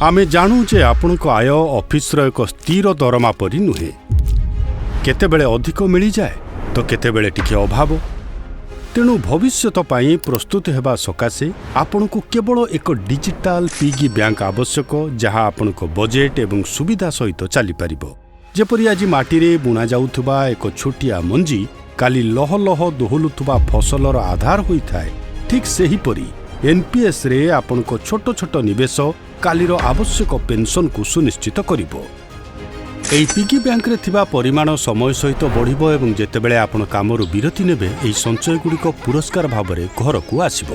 ଆମେ ଜାଣୁ ଯେ ଆପଣଙ୍କ ଆୟ ଅଫିସର ଏକ ସ୍ଥିର ଦରମା ପରି ନୁହେଁ। କେତେବେଳେ ଅଧିକ ମିଳିଯାଏ ତ କେତେବେଳେ ଟିକେ ଅଭାବ। ତେଣୁ ଭବିଷ୍ୟତ ପାଇଁ ପ୍ରସ୍ତୁତ ହେବା ସକାଶେ ଆପଣଙ୍କୁ କେବଳ ଏକ ଡିଜିଟାଲ ପିଗି ବ୍ୟାଙ୍କ ଆବଶ୍ୟକ, ଯାହା ଆପଣଙ୍କ ବଜେଟ୍ ଏବଂ ସୁବିଧା ସହିତ ଚାଲିପାରିବ। ଯେପରି ଆଜି ମାଟିରେ ବୁଣାଯାଉଥିବା ଏକ ଛୋଟିଆ ମଞ୍ଜି କାଲି ଲହ ଲହ ଦୋହଲୁଥିବା ଫସଲର ଆଧାର ହୋଇଥାଏ, ଠିକ୍ ସେହିପରି ଏନ୍ପିଏସ୍ରେ ଆପଣଙ୍କ ଛୋଟ ଛୋଟ ନିବେଶ କାଲିର ଆବଶ୍ୟକ ପେନ୍ସନକୁ ସୁନିଶ୍ଚିତ କରିବ। ଏହି ପିଗି ବ୍ୟାଙ୍କରେ ଥିବା ପରିମାଣ ସମୟ ସହିତ ବଢ଼ିବ ଏବଂ ଯେତେବେଳେ ଆପଣ କାମରୁ ବିରତି ନେବେ, ଏହି ସଞ୍ଚୟଗୁଡ଼ିକ ପୁରସ୍କାର ଭାବରେ ଘରକୁ ଆସିବ।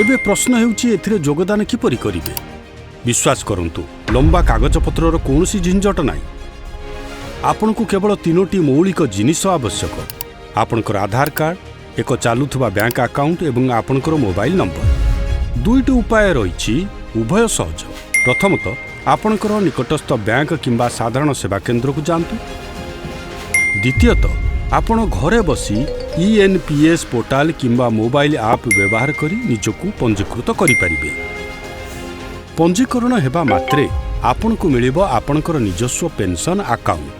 ଏବେ ପ୍ରଶ୍ନ ହେଉଛି, ଏଥିରେ ଯୋଗଦାନ କିପରି କରିବେ? ବିଶ୍ୱାସ କରନ୍ତୁ, ଲମ୍ବା କାଗଜପତ୍ରର କୌଣସି ଝିଞ୍ଝଟ ନାହିଁ। ଆପଣଙ୍କୁ କେବଳ ତିନୋଟି ମୌଳିକ ଜିନିଷ ଆବଶ୍ୟକ: ଆପଣଙ୍କର ଆଧାର କାର୍ଡ଼, ଏକ ଚାଲୁଥିବା ବ୍ୟାଙ୍କ ଆକାଉଣ୍ଟ ଏବଂ ଆପଣଙ୍କର ମୋବାଇଲ ନମ୍ବର। ଦୁଇଟି ଉପାୟ ରହିଛି, ଉଭୟ ସହଜ। ପ୍ରଥମତଃ, ଆପଣଙ୍କର ନିକଟସ୍ଥ ବ୍ୟାଙ୍କ କିମ୍ବା ସାଧାରଣ ସେବା କେନ୍ଦ୍ରକୁ ଯାଆନ୍ତୁ। ଦ୍ୱିତୀୟତଃ, ଆପଣ ଘରେ ବସି ଇଏନ୍ପିଏସ୍ ପୋର୍ଟାଲ କିମ୍ବା ମୋବାଇଲ ଆପ୍ ବ୍ୟବହାର କରି ନିଜକୁ ପଞ୍ଜୀକୃତ କରିପାରିବେ। ପଞ୍ଜୀକରଣ ହେବା ମାତ୍ରେ ଆପଣଙ୍କୁ ମିଳିବ ଆପଣଙ୍କର ନିଜସ୍ୱ ପେନ୍ସନ୍ ଆକାଉଣ୍ଟ,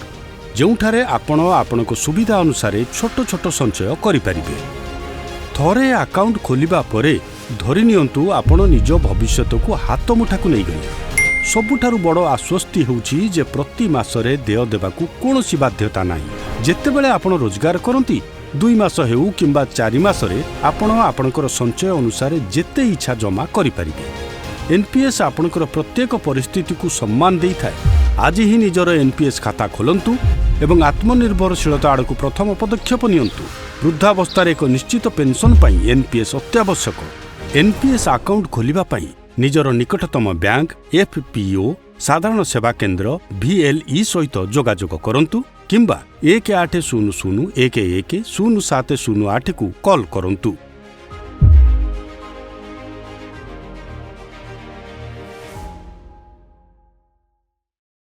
ଯେଉଁଠାରେ ଆପଣ ଆପଣଙ୍କ ସୁବିଧା ଅନୁସାରେ ଛୋଟ ଛୋଟ ସଞ୍ଚୟ କରିପାରିବେ। ଥରେ ଆକାଉଣ୍ଟ ଖୋଲିବା ପରେ ଧରି ନିଅନ୍ତୁ ଆପଣ ନିଜ ଭବିଷ୍ୟତକୁ ହାତମୁଠାକୁ ନେଇଗଲେ। ସବୁଠାରୁ ବଡ଼ ଆଶ୍ୱସ୍ତି ହେଉଛି ଯେ ପ୍ରତି ମାସରେ ଦେୟ ଦେବାକୁ କୌଣସି ବାଧ୍ୟତା ନାହିଁ। ଯେତେବେଳେ ଆପଣ ରୋଜଗାର କରନ୍ତି, 2 ମାସ ହେଉ କିମ୍ବା 4 ମାସରେ, ଆପଣ ଆପଣଙ୍କର ସଞ୍ଚୟ ଅନୁସାରେ ଯେତେ ଇଚ୍ଛା ଜମା କରିପାରିବେ। ଏନ୍ପିଏସ୍ ଆପଣଙ୍କର ପ୍ରତ୍ୟେକ ପରିସ୍ଥିତିକୁ ସମ୍ମାନ ଦେଇଥାଏ। ଆଜି ହିଁ ନିଜର ଏନ୍ପିଏସ୍ ଖାତା ଖୋଲନ୍ତୁ ଏବଂ ଆତ୍ମନିର୍ଭରଶୀଳତା ଆଡ଼କୁ ପ୍ରଥମ ପଦକ୍ଷେପ ନିଅନ୍ତୁ। ବୃଦ୍ଧାବସ୍ଥାରେ ଏକ ନିଶ୍ଚିତ ପେନ୍ସନ୍ ପାଇଁ ଏନ୍ପିଏସ୍ ଅତ୍ୟାବଶ୍ୟକ। ଏନ୍ପିଏସ୍ ଆକାଉଣ୍ଟ ଖୋଲିବା ପାଇଁ ନିଜର ନିକଟତମ ବ୍ୟାଙ୍କ, ଏଫ୍ପିଓ, ସାଧାରଣ ସେବା କେନ୍ଦ୍ର, ଭିଏଲ୍ଇ ସହିତ ଯୋଗାଯୋଗ କରନ୍ତୁ କିମ୍ବା 1800110708କୁ କଲ୍ କରନ୍ତୁ।